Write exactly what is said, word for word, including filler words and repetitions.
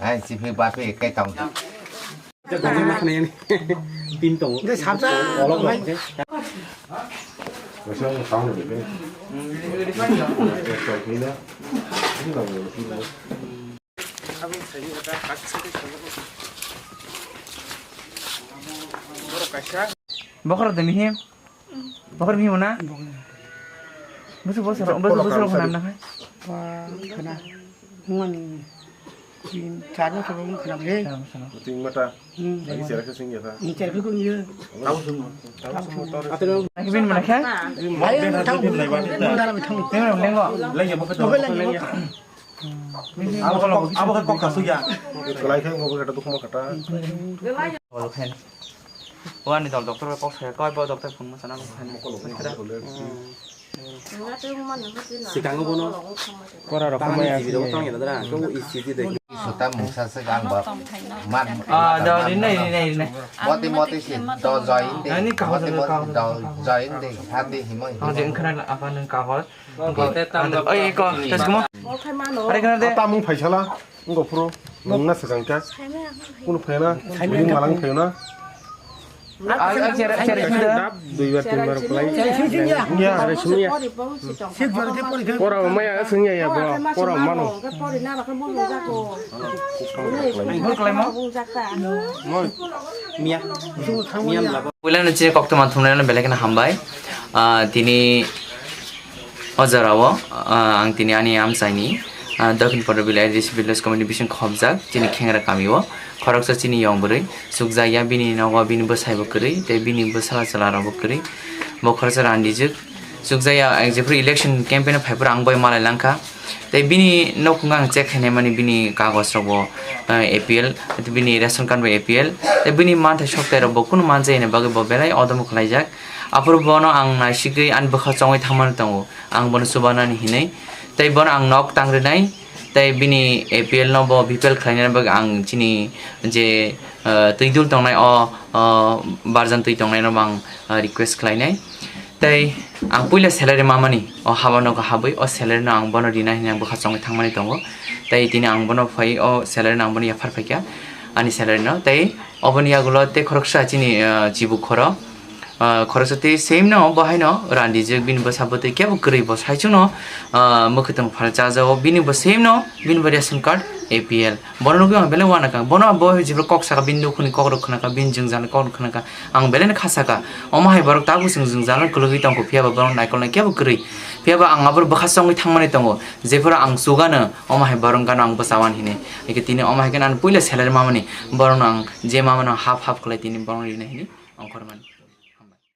Hai, siphi baphi kai tong. Tin tongo. Dei sabja. Olok bai. Rok khe. Bokhorok de mihi? Bokhorok mihi mona? Bosu bosu bosu bosu rok khna na hai. Wa khna. Mani. Tin, char bosor bo wngkha na bwle. Tin mata. Hmm. Ai sera khe sing ya kha. Hmm, char khe kung ya. Tabo sung. Tabo sung motor. Atero. Ai bin mana kha? Ai tabo. Motor mai thang. Tin mana lengo? Lengo bokhe. Bokhe lengo. Abo kok, abo kok kasu ya. Kelai khe ngo bokhe ta dukma kata. Bokhe. Wani dol doctor kok saya koi bo doctor phone ma sana. Mokol. Sikango bono. Kora rok tamani maya jibiro tong ya dara. Ko E C G de. Suta mungsa se gang ba. Man. Ah, da, rinai, rinai, rinai. Moti moti si do join de. Ani kahor moti moti kahor. Do join de. Hati himo. Ah, je engkhana apa nang kahor. Kahor te tam. Oi, ko, tes kumo. Are kana de. Tamung phaisala. Wngkha phuru, nwng na swkang kha. Kunu phai na, nwng malang phai na. Dap, duibar, tinbar kwlai. Ya. Pora maya swngya ya bro, pora mano. Puila no chini koktwma thumnaino belai kheno hambai. Ah, tini O jorao, ah, ang tini ani amchaini, ah, Dokhin Porobili A D C Village Committee bising khobjak chini Khengra kamio khoroksa chini yong bwrwi chukjakya, bini nogo bini bwsaibo kwrwi tei bini bwsala chwlarokbo kwrwi. Bo khoroksa randijwk chukjakya, ang jephru election campaign o phaiphuru ang bai malai langkha tei bini nukhungo ang check khainai mani bini kagoj rokbo, ah, A P L, bini ration card bo A P L tei bini manthai soktai rokbo kunu manjai hwnwi bagwi bo belai odomo khwlaijak. Aphuru bono ang naisigwi ani bwkha chongwi thangmani tongo. Ang bono chubanani hinwi. Tei bono ang nok tang rwnai. Tei bini A P L no bo B P L khlainani bagwi ang chini je, eh, twi dul tongnai o, o barjan twi tongnai no bo ang, eh, request khlainai. Tei ang puila salary mamani o haba nogo habwi o salary no ang bono rina hinwi ang bwkha chongwi thangmani tongo. Tei tini ang bono phai o salary no ang bono yaphar phaikha ani salary no. Tei oboni yagulo tei khoroksa chini, eh, chibuk khoro. Ah, khoroksa tei same no bo haino randijak, bini bwsa bwtwi kebo kwrwi bo saichung no, ah, mwkhwtwng phal chajago, bini bo same no, bini bo ration card A P L. Bono nugwi ang belai uanakha, bono bo jibro kok saka bini nukhungni kok rok khwnakha, bini jwngjal kok rok khwnakha, ang belai no kha saka. Omo hai borok tabuk chwng jwngjal no kwlwgwi tongkho, phiya ba borok naikolnai kebo kwrwi. Phiya ba ang aboro bwkha chongwi thangmani tongo, jephuru ang chugano omo hai borok gano ang bwchawan hinwi. Eke tini omo hai khe nang puila salary mamani, borok no ang je mamano half half khlai tini borok no rinai hinwi ongkhormani.